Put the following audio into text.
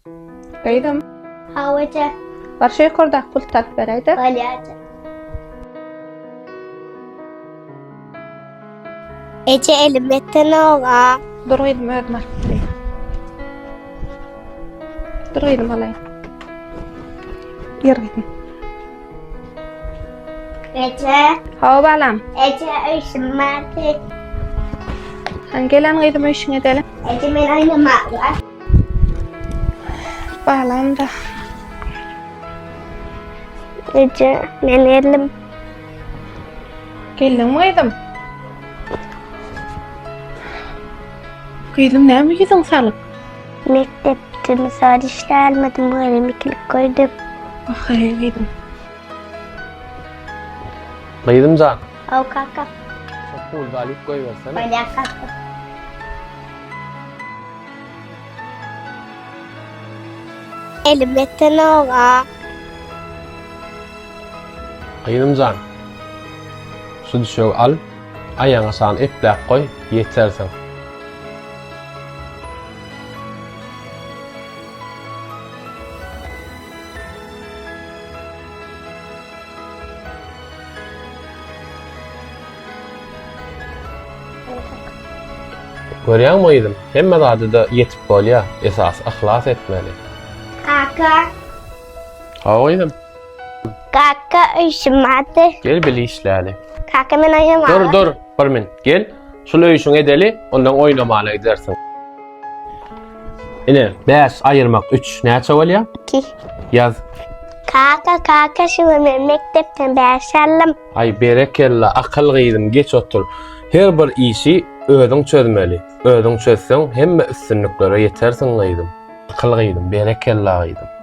Gyzym. Hawa eje. Bar şu ýokardaky pulty alyp beräýdä. Bolýar eje. Eje elim ýetenok-a. Dur gyzym özüm alyp bereýin. Dur gyzym alaýyn. Ýer gyzym. Eje. Hawa balam. Eje öýşüm bardy. Hany gelen gyzym öýşüňe edeli. Eje men oýnamaga. Balam da. Eje men geldim. Geldiňmi gyzym? Gyzym näme ýüzüň salyk? Mekdepde mysal işläýmedim, mugallym ikilik goýdy. Ah, eý gyzym. Gyzym jan. Haw kaka. Şo puldy alyp goýbersene. Bolýar kaka. Elim ýetenok-a. Gyzym jan. Şu düşegi al, aýagyňa şany epläp goý, ýetersiň. Görýäňmi gyzym, hemme zada-da ýetip bolýar, esasy yhlas etmeli. Kaka. Hawa gyzym. Kaka öýşüm bardy. Gel bile işläli. Kaka men oýnamaga. Dur dur bir min. Gel. Şul öýşüňi edeli, ondan oýnamana gidersiň. Ine, 5 aýyrmak 3 näçe bolýar? 2. Ýaz. Kaka, kaka şu gün men mekdepden 5 aldym. Aý berekella akyl gyzym geç otur. Her bir işi özüň çözmeli. Özüň çözseň hemme üstünliklere ýetersiň gyzym. Akyl gyzym, berekella gyzym.